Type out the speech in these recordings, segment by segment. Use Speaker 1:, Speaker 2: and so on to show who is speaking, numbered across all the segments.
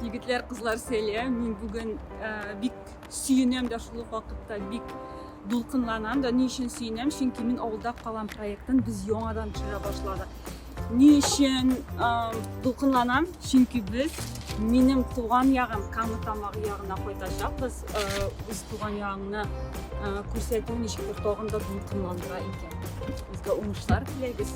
Speaker 1: Егетләр, кызлар, сәлам. Мин бүген бик сөенәм дә, шул ук вакытта бик дулкынланам да. Ни өчен сөенәм? Чөнки мин авылда калам проектын без яңадан төшерә башладык. Ни өчен дулкынланам? Чөнки без минем туган ягым Кама Тамагы ягына кайтачакбыз. Үз туган ягыңны күрсәтү ничектер тагын да дулкынландыра икән. Безгә уңышлар теләгез.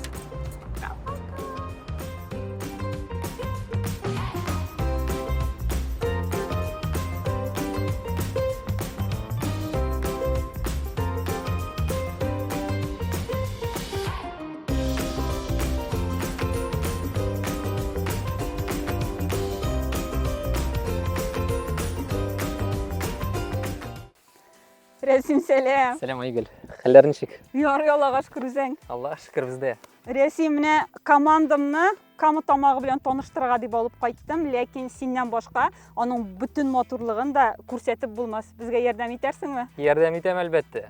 Speaker 1: Рәсим, сәлам.
Speaker 2: Сәлам, Айгөл. Хәлләр ничек?
Speaker 1: Ярый, Аллага шөкер үзең.
Speaker 2: Аллага шөкер бездә.
Speaker 1: Рәсим, менә командамны Кама Тамагы белән таныштырырга дип алып кайттым, ләкин синнән башка аның бөтен матурлыгын да күрсәтеп булмас. Безгә ярдәм итәрсеңме?
Speaker 2: Ярдәм итәм, әлбәттә.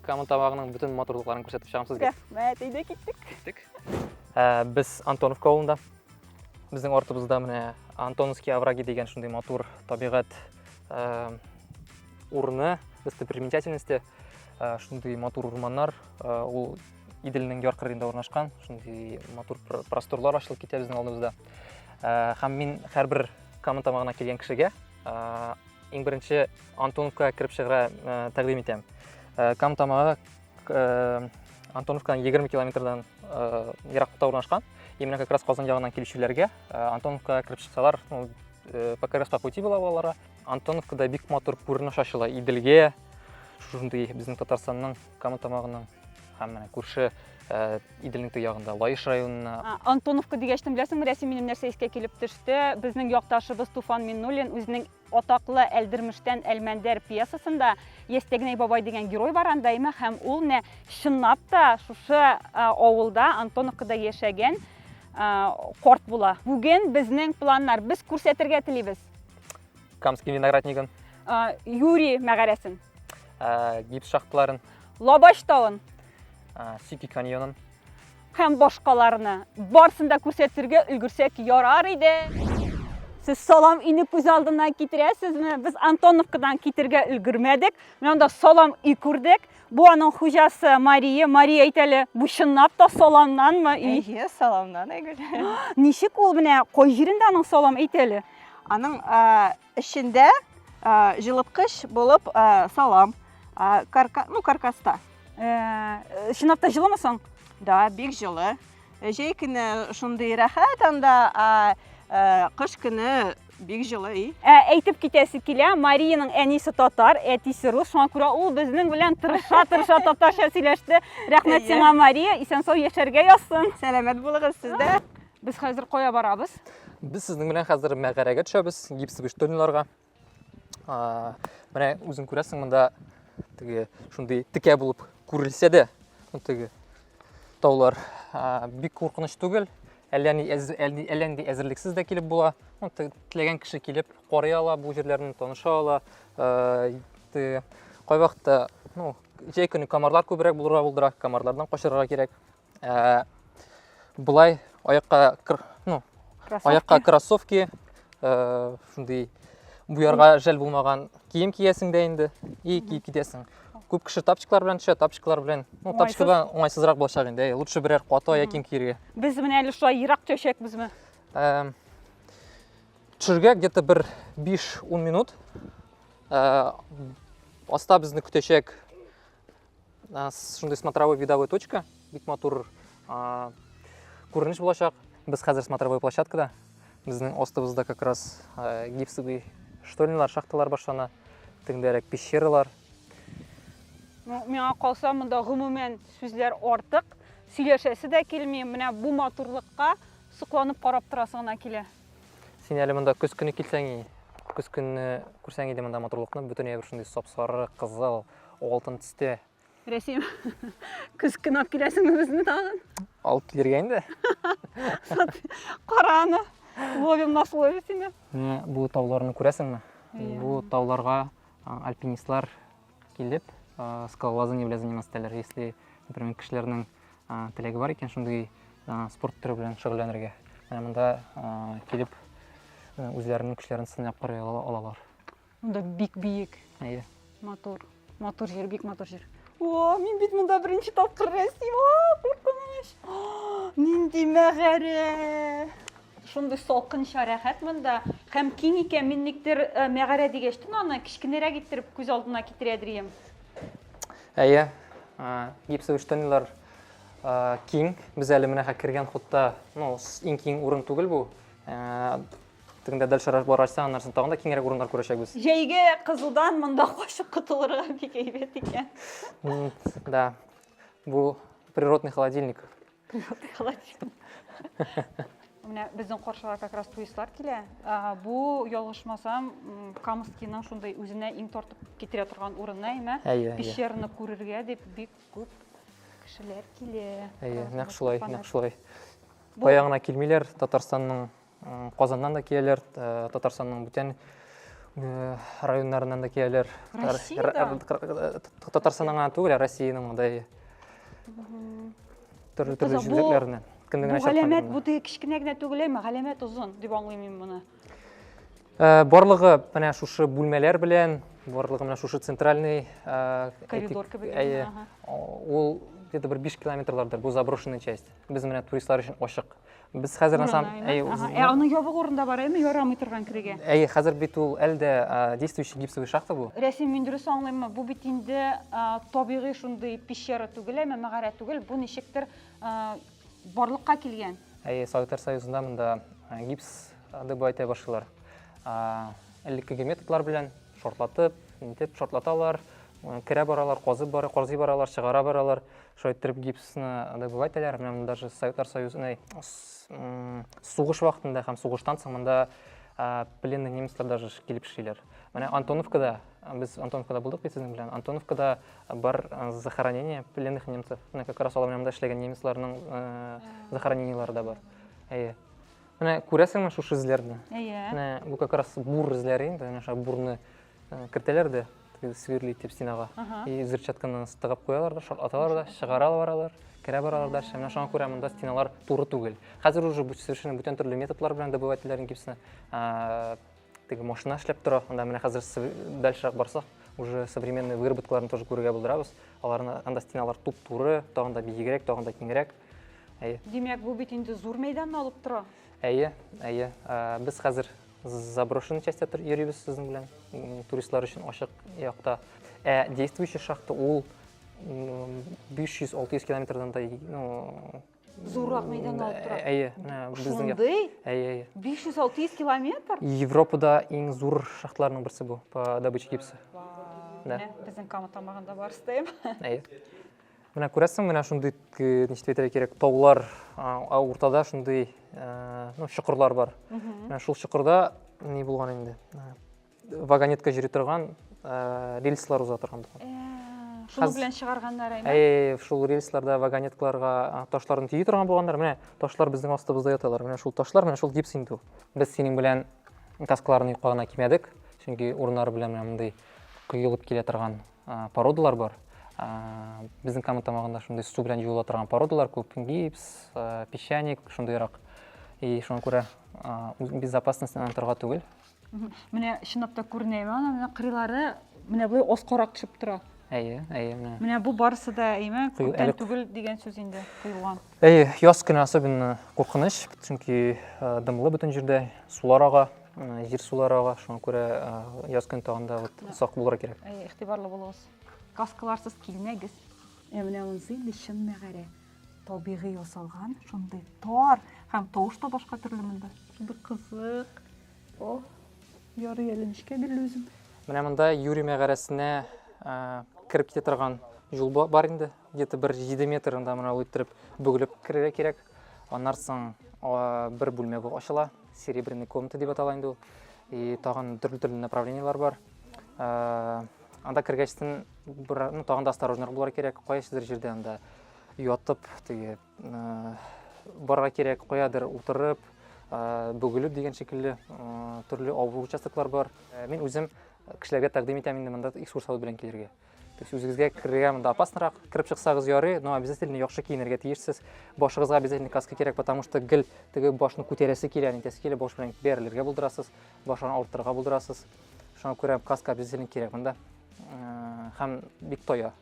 Speaker 2: Кама Тамагының бөтен матурлыкларын күрсәтеп чыгам сезгә.
Speaker 1: Рәхмәт, әйдә киттек.
Speaker 2: Киттек. Ә, без Антоновка авылында. Безнең артыбызда менә Антоновский овраги дигән шундый матур табигать ә, урыны, достопримечательности, ә, шундый матур урманнар, ә, ул Иделнең яр кырыенда урнашкан, шундый матур просторлар ачылып китә безнең алдыбызда. Ә, һәм мин һәрбер Кама Тамагына килгән кешегә ә, иң беренче Антоновкага кереп чыгарга ә, тәкъдим итәм. Ә, Кама Тамагы ә, Антоновкадан 20 километрдан ә, ераклыкта урнашкан. И менә как раз Казан ягыннан килүчеләргә ә, Антоновкага кереп чыксалар, ну, э, как раз по пути була аларга. Антоновкада бик матур күренеш ачыла Иделгә, шушындый безнең Татарстанның Кама Тамагының һәм менә күрше э, Иделнең теге ягында Лаеш районына.
Speaker 1: Антоновка дигәч, беләсеңме, Рәсим, минем нәрсә искә килеп төште? Безнең якташыбыз Туфан Миннуллин үзенең атаклы Әлдермештән Әлмәндәр пьесасында Ястәгнәй бабай дигән герой бар анда, әйме, һәм ул менә чынлап та шушы э, авылда Антоновкада яшәгән э, карт була. Бүген безнең планнар, без күрсәтергә телибез.
Speaker 2: Камский винограднигын.
Speaker 1: Юрий мәгарәсен.
Speaker 2: Гипс шахталарын.
Speaker 1: Лабаш тавын.
Speaker 2: Сики каньонын.
Speaker 1: Һәм башкаларны. Барсын да күрсәтергә өлгерсәк ярар иде. Сез салам өйне күз алдына китерәсезме? Без Антоновкадан китергә өлгермәдек. Менә анда салам өй күрдек. Бу аның хуҗасы Мария. Мария, әйт әле, бу чынлап та саламнанмы өй?
Speaker 3: Әйе, саламнан, Айгөл.
Speaker 1: Ничек ул менә кай җирендә аның салам, әйт әле?
Speaker 3: Аның эчендә җылыткыч булып салам, карка, ну, каркаста.
Speaker 1: Чынлап та җылымы соң?
Speaker 3: Да, бик җылы. Җәй көне шундый рәхәт анда, ә кыш көне бик җылы өй.
Speaker 1: Ә, әйтеп китәсе килә, Мариянең әнисе татар, әтисе рус, шуңа күрә ул безнең белән тырыша-тырыша татарча сөйләште. Рәхмәт сиңа, Мария, исән-сау яшәргә язсын.
Speaker 3: Сәламәт булыгыз сез дә.
Speaker 1: Без хәзер кая барабыз?
Speaker 2: Без сезнең белән хәзер мәгарәгә төшәбез, гипсовый штольняларга. Менә үзең күрәсең, монда теге шундый текә булып күрелсә дә, ну теге таулар бик куркыныч түгел. Әллә ни әллә нинди әзерлексез дә килеп була. Ну, теләгән кеше килеп карый ала бу җирләрне, таныша ала. Теге кайвакытта, ну, җәй көне комарлар күбрәк булырга булдыра, комарлардан качырырга кирәк. Ә, былай аякка ну, аякка кроссовки, ә, шундый буярга жәл булмаган кием киясең дә инде и киеп китәсең. Күп кеше тапчиклар белән төшә, тапчиклар белән. Ну, тапчика белән уңайсызрак булачак инде. Әй, лучше берәр каты аяк кием кияргә.
Speaker 1: Без менә әле шулай ерак төшәчәкбезме?
Speaker 2: Төшергә где-то бер 5-10 минут. Аста безне көтәчәк шундый смотровой видовой точка, бик матур күренеш булачак. Без хәзер смотровой площадкада. Безнең астыбызда как раз гипсовый штольнялар, шахталар башлана. Тегендәрәк пещералар.
Speaker 1: Ну, миңа калса, монда гомумән сүзләр артык. Сөйләшәсе дә килми. Менә бу матурлыкка сокланып карап торасы гына килә.
Speaker 2: Син әле монда көз көне килсәң, көз көне күрсәң иде монда матурлыкны, бөтен әйбер шундый сап-сары, кызыл, алтын төстә.
Speaker 1: Рәсим, көз көне алып киләсеңме безне тагын?
Speaker 2: Алып килергә инде.
Speaker 1: Кара аны. Ловим на слове сине.
Speaker 2: Менә бу тауларны күрәсеңме? Бу тауларга альпинистлар килеп, скалолазание белән заниматься итәләр. Если, например, кешеләрнең теләге бар икән шундый спорт төре белән шөгыльләнергә. Менә монда килеп Үзләренең көчләрен сынап карый алалар.
Speaker 1: Монда бик биек.
Speaker 2: Әйе.
Speaker 1: Матур. Матур җир, бик матур җир. О, мин бит монда беренче тапкыр, Рәсим. О, куркыныч. Нинди мәгарә. Шундый салкынча рәхәт монда. Һәм киң икән, мин никтер э, мәгарә дигәчтен аны кечкенәрәк иттереп күз алдына китерәдер идем.
Speaker 2: Әйе, гипсовый штанилар киң. Без әле менә кергән хутта, ну, иң киң урын түгел бу. Тегендә дальше барачсаң, аннан соң тагын да киңрәк урыннар күрәчәкбез.
Speaker 1: Җәйге кызудан монда качып котылырга бик әйбәт икән.
Speaker 2: Да. Бу природный холодильник.
Speaker 1: Природный холодильник. Менә безнең каршыга как раз туристлар килә. Бу, ялгышмасам, Камскийның шундый үзенә иң тартып китерә торган урыны, әйме?
Speaker 2: Әйе, әйе.
Speaker 1: Пещераны күрергә дип бик күп кешеләр килә.
Speaker 2: Әйе, нәкъ шулай, нәкъ шулай. Кая гына килмиләр, Татарстанның Казаннан да киләләр, Татарстанның бүтән районнарыннан да киләләр.
Speaker 1: Россиядән?
Speaker 2: Татарстаннан гына түгел, ә Россиянең монда төрле төрле җирлекләреннән.
Speaker 1: Кемне генә чакырган. Галәмәт бу теге кечкенә генә түгел, әмма галәмәт озын дип аңлыйм мин моны.
Speaker 2: Барлыгы менә шушы бүлмәләр белән, барлыгы менә шушы центральный
Speaker 1: коридор кебек.
Speaker 2: Әйе. Ул где-то бер 5 километрлардыр, бу заброшенная часть. Без менә туристлар өчен ачык. Без хәзер на самом
Speaker 1: әй, ә аның ябык урында бар, әйме, ярамый торган керергә.
Speaker 2: Әйе, хәзер бит ул әле дә действующий гипсовый шахта бу.
Speaker 1: Рәсим, мин дөрес аңлыйммы? Бу бит инде табигый шундый пещера түгел, әмма мәгарә түгел, бу ничектер барлыкка килгән.
Speaker 2: Әйе, Советлар Союзында монда гипс добывать итә башлыйлар. Элеккеге методлар белән шартлатып, нитеп шартлаталар, керә баралар, казып бара, казый баралар, чыгара баралар. Шулай иттереп гипсны добывать итәләр. Менә монда даже Советлар Союзы, сугыш вакытында һәм сугыштан соң монда пленный немецлар даже килеп эшлиләр. Менә Антоновкада, без Антоновкада булдык бит сезнең белән. Антоновкада бар захоронение пленных немцев. Менә как раз алар менә монда эшләгән немецларның захоронениелары да бар. Әйе. Менә күрәсеңме шушы эзләрне?
Speaker 1: Әйе.
Speaker 2: Менә бу как раз бур эзләре инде, менә шул бурны кертәләр дә, сверлить итеп стенага. И взрывчатканы тыгып куялар да, шартлаталар да, чыгара баралар, керә баралар дальше. Менә шуңа күрә монда стеналар туры түгел. Хәзер уже совершенно бүтән төрле методлар белән добывать итәләр гипсны. Теге машина эшләп тора. Анда менә хәзер дальшерак барсак, уже современный выработкаларын тоже күрергә булдырабыз. Аларны анда стеналар туп-туры, тагын да биегрәк, тагын да киңрәк. Әйе.
Speaker 1: Димәк, бу бит инде зур мәйданны алып тора.
Speaker 2: Әйе, әйе. Без хәзер заброшенный частьта йөрибез сезнең белән, туристлар өчен ачык якта. Ә действующий шахта ул 500-600 километрдан да, ну,
Speaker 1: зуррак мәйдан алып тора.
Speaker 2: Әйе, менә безнең як.
Speaker 1: Шундый?
Speaker 2: Әйе, әйе.
Speaker 1: 500-600 километр?
Speaker 2: Европада иң зур шахталарның берсе бу по добыче гипса.
Speaker 1: Да. Менә безнең Кама тамагында бар стейм.
Speaker 2: Әйе. Менә күрәсең, менә шундый ничек әйтергә кирәк, таулар, а уртада шундый, ну, чокырлар бар. Менә шул чокырда ни булган инде? Вагонетка йөри торган рельслар уза торган булган.
Speaker 1: Шуны белән чыгарганнар әйме?
Speaker 2: Әйе, шул рельсларда вагонеткаларга ташларны төйи торган булганнар. Менә ташлар безнең астыбызда яталар. Менә шул ташлар, менә шул гипс инде ул. Без синең белән каскаларны юкка гына кимәдек, чөнки урыннары белән менә мондый коелып килә торган породалар бар. Безнең Кама тамагында шундый су белән юыла торган породалар күп. Гипс, песчаник, шундыйрак. И шуңа күрә безопасностьнан торга түгел.
Speaker 1: Менә чынлап та күренә, ана менә кырыйлары менә болай аскарак төшеп тора.
Speaker 2: Әйе, әйе, менә.
Speaker 1: Менә бу барысы да әйме, күптән түгел дигән сүз инде коелган.
Speaker 2: Әйе, яз көне особенно куркыныч, чөнки дымлы бөтен җирдә, сулар ага. Җир сулары ага, шуңа күрә яз көне тагын да вот сак булырга кирәк.
Speaker 1: Әйе, игътибарлы булыгыз. Каскаларсыз килмәгез. Ә менә монысы инде чын мәгарә. Табигый ясалган, шундый тар һәм тавыш та башка төрле монда. Шундый кызык. О, ярый әле нечкә билле үзем.
Speaker 2: Менә монда Юрий мәгарәсенә кереп китә торган юл бар инде. Где-то бер 7 метр анда менә ул иттереп бөгелеп керергә кирәк. Аннан соң бер бүлмә ачыла. Серебряный комната дип атала инде ул. И тагын төрле-төрле направлениелар бар. Анда кергәчтен бер, ну, тагын да осторожнырак булырга кирәк. Кайсыдыр җирдә анда ятып, теге барырга кирәк, каядыр утырып, бөгелеп дигән шикелле төрле авыр участоклар бар. Мин үзем кешеләргә тәкъдим итәм инде монда экскурсовод белән килергә. То есть үзегезгә керергә монда опаснырак, кереп чыксагыз ярый, но обязательно яхшы киенергә тиешсез. Башыгызга обязательно каска кирәк, потому что гел теге башны күтәрәсе килә, нитәсе килә, баш белән бәрелергә булдырасыз, башны авырттырырга булдырасыз. Шуңа күрә каска обязательно кирәк монда. Һәм бик тоя.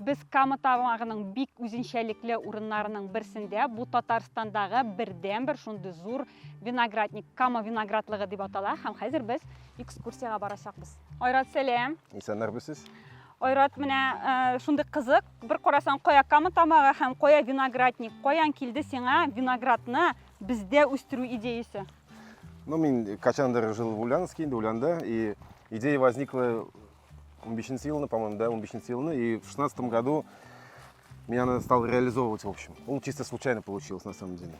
Speaker 1: Без Кама тамагының бик үзенчәлекле урыннарының берсендә, бу Татарстандагы бердәнбер шундый зур виноградник, Кама виноградлыгы дип атала, һәм хәзер без экскурсиягә барачакбыз. Айрат, сәлам.
Speaker 4: Исәннәрмесез?
Speaker 1: Айрат, менә шундый кызык, бер карасаң, кая Кама тамагы һәм кая виноградник, каян килде сиңа виноградны бездә үстерү идеясе?
Speaker 4: Ну, мин качандыр жил в Ульяновске, инде Ульянда, и идея возникла 15 елны, по-моему, да, 15 елны, и в 16 году меня она стала реализовывать, в общем. Ул чисто случайно получилось, на самом деле.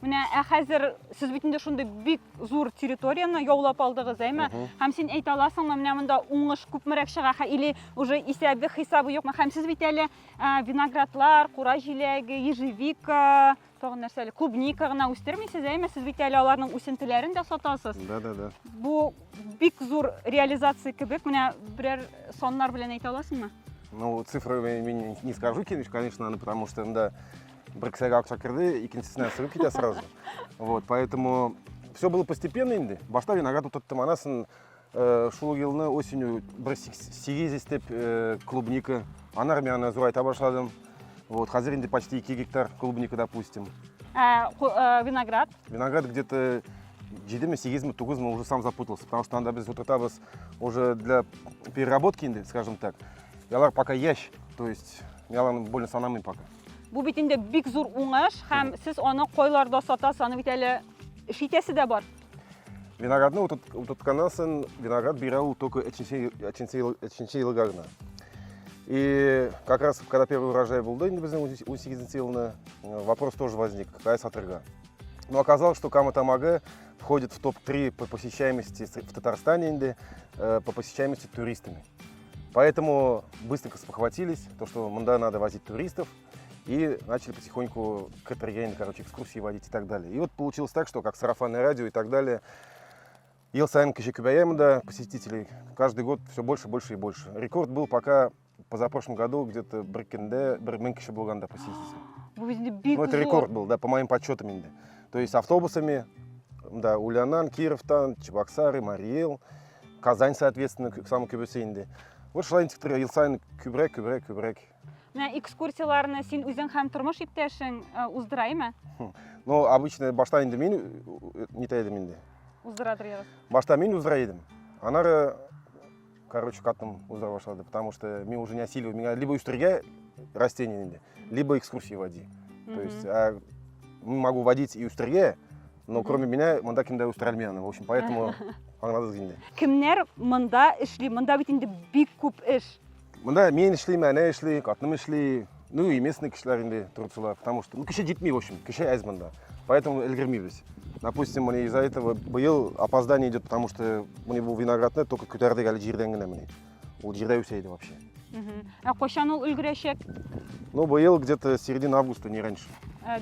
Speaker 1: Менә ә хәзер сез бит инде шундый бик зур территорияне яулап алдыгыз, әйме? Һәм син әйтә аласыңмы, менә монда уңыш күпмерәк чыга, или уже исәбе, хисабы юкмы? Һәм сез бит әле виноградлар, кура җиләге, ежевика, Тагын нәрсә әле? Клубника гына үстермисез, әйме? Сез бит әле аларның үсентеләрен дә сатасыз.
Speaker 4: Да, да, да.
Speaker 1: Бу бик зур реализация кебек. Менә берәр саннар белән әйтә аласыңмы?
Speaker 4: Ну, цифры мин не скажу, конечно, потому что, да, бер кесәгә акча керде, икенчесенә сыгып китә сразу. Вот, поэтому все было постепенно инде. Башта виноград утырттым, анасын шул елны осенью бер 800 степ клубника. Анар мин аны зурайта башладым. Вот, хәзер инде почти 2 гектар клубника, допустим.
Speaker 1: Ә, виноград?
Speaker 4: Виноград где-то 7-ме, 8-ме, 9-ме, уже сам запутался, потому что анда без утыртабыз уже для переработки инде, скажем так. И алар пока яшь, то есть мин аларны больно санамыйм пока.
Speaker 1: Бу бит инде бик зур уңыш, һәм сез аны кайларда сатасыз, аны бит әле эш итәсе дә бар.
Speaker 4: Виноградны утыртканнан соң виноград бирә ул только өченче елга гына. И как раз, когда первый урожай булды инде безнең 18 елны, вопрос тоже возник, какая сатырга. Но оказалось, что Кама Тамагы входит в топ-3 по посещаемости в Татарстане инде, по посещаемости туристами. Поэтому быстренько спохватились, то, что мында надо возить туристов, и начали потихоньку катаргейн, короче, экскурсии водить и так далее. И вот получилось так, что как сарафанное радио и так далее, ел сайын кеше күбәя монда посетителей, каждый год все больше, больше и больше. Рекорд был пока позапрошлом году где-то бер көндә 1000 кеше булган да посетителей.
Speaker 1: Бу бит инде бик
Speaker 4: Ну, это
Speaker 1: зур.
Speaker 4: рекорд был, да, по моим подсчетам инде. То есть автобусами, да, Ульяннан, Кировтан, Чебоксары, Марий Эл, Казань, соответственно, самый күбесе инде. Вот шулай ничектер ел сайын күбрәк, күбрәк, күбрәк.
Speaker 1: Менә экскурсияләрне син үзең һәм тормыш иптәшең уздыраймы?
Speaker 4: Ну, обычно башта инде мин нитә идем инде.
Speaker 1: Уздырадыр ягыз.
Speaker 4: Башта мин уздыра идем. Аннары, короче, катым уздыра башлады, потому что мин уже не осиливаю. Миңа либо үстерергә растение инде, либо экскурсии води. То есть, могу водить и үстерергә, но кроме меня монда кем дә үстерә алмый аны. В общем, поэтому аңладыгыз инде.
Speaker 1: Кемнәр монда эшли? Монда бит инде бик күп эш.
Speaker 4: Монда мин эшлим, әнә эшли, катыным эшли, ну и местный кешеләр инде торучылар, потому что, ну, кеше җитми, в общем, кеше әз монда. Поэтому өлгермибез. Допустим, мне из-за этого быел опоздание идет, потому что мне бу виноградны только күтәрдек әле җирдән генә менә. Ул җирдә үсә иде вообще.
Speaker 1: Ә кайчан ул өлгерәчәк?
Speaker 4: Ну, быел где-то середина августа, не раньше.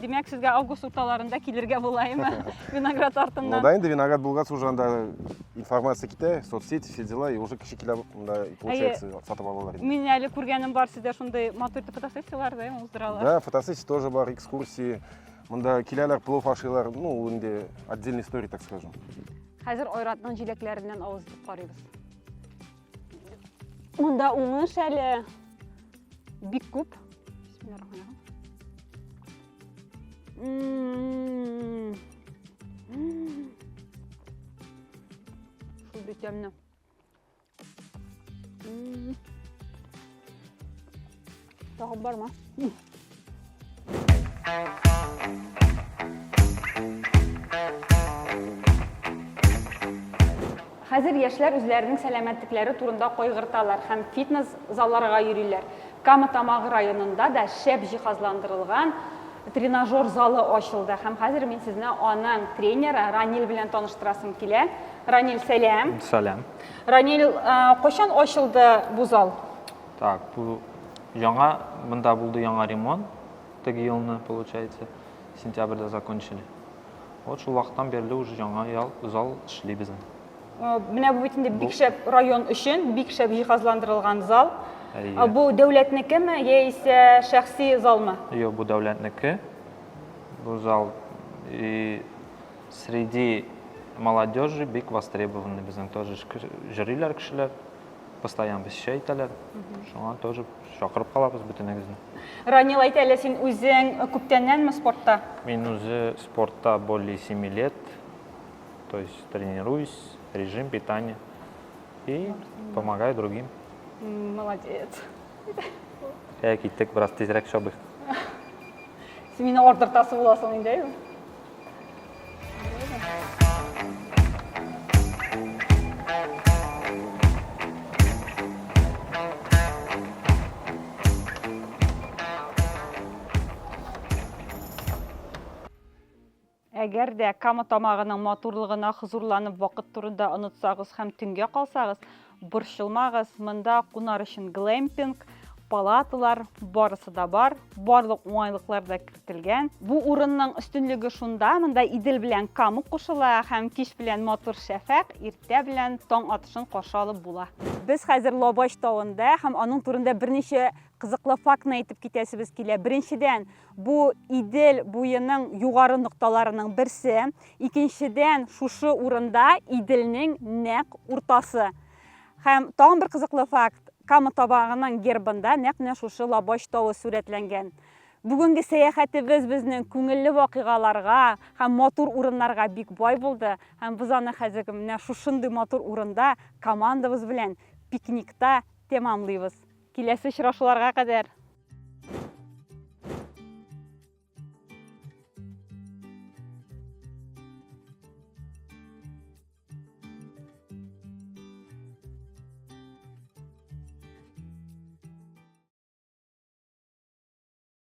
Speaker 1: Димәк, сезгә август урталарында килергә була, әйме? Виноград артыннан.
Speaker 4: Ну да, инде виноград булгач уже анда информация китә, соцсети, все дела, и уже кеше килә монда, и получается, сатып алалар инде.
Speaker 1: Мин әле күргәнем бар, сездә шундый матур итеп фотосессияләр дә уздыралар.
Speaker 4: Да, фотосессия тоже бар, экскурсии. Монда киләләр, плов ашыйлар, ну, ул инде отдельная история, так скажем.
Speaker 1: Хәзер Айратның җиләкләреннән авыз итеп карыйбыз. Монда уңыш әле бик күп. Бисмиллахиррахманиррахим. Шундый тәмле. Тагын бармы? Хәзер яшьләр үзләренең сәламәтлекләре турында кайгырталар һәм фитнес залларга йөриләр. Кама Тамагы районында да шәп җиһазландырылган тренажер залы ачылды һәм хәзер мин сезне аның тренеры Ранил белән таныштырасым килә. Ранил, сәлам.
Speaker 2: Сәлам.
Speaker 1: Ранил, кайчан ачылды бу зал?
Speaker 2: Так, бу яңа, монда булды яңа ремонт, теге елны, получается, сентябрьдә закончили. Вот шул вакыттан бирле уже яңа зал эшли безнең.
Speaker 1: Менә бу бит инде бик шәп район өчен бик шәп җиһазландырылган зал. Әйе. Бу дәүләтнекеме яисә шәхси залмы?
Speaker 5: Юк, бу дәүләтнеке. Бу зал и среди молодежи бик востребованный безнең тоже җөриләр кешеләр, постоянно посещать итәләр. Шуңа тоже чакырып калабыз бөтенегезне.
Speaker 1: Ранил, әйт әле, син үзең күптәннәнме спортта?
Speaker 5: Мин үзе спортта более 7 лет. То есть тренируюсь, режим питания и помогаю другим.
Speaker 1: Молодец.
Speaker 5: Ә, киттек, бераз тизрәк чабыйк.
Speaker 1: Син мине ардыртасы буласың инде, әйме? Әгәр дә Кама Тамагының матурлыгына хозурланып вакыт турында онытсагыз һәм төнгә калсагыз, борчылмагыз, монда кунар өчен глэмпинг, палаталар, барысы да бар, барлык уңайлыклар да кертелгән. Бу урынның өстенлеге шунда, монда Идел белән Кама кушыла һәм кич белән матур шәфәкъ, иртә белән таң атышын каршы алып була. Без хәзер Лобач тавында һәм аның турында берничә кызыклы фактны әйтеп китәсебез килә. Беренчедән, Бу Идел буеның югары нокталарының берсе. Икенчедән, шушы урында Иделнең нәкъ уртасы. Һәм тагын бер кызыклы факт, Кама Тамагының гербында нәкъ менә шушы Лабач тавы сурәтләнгән. Бүгенге сәяхәтебез безнең күңелле вакыйгаларга һәм матур урыннарга бик бай булды. Һәм без аны хәзер менә шушындый матур урында командабыз белән пикникта тәмамлыйбыз. Киләсе очрашуларга кадәр!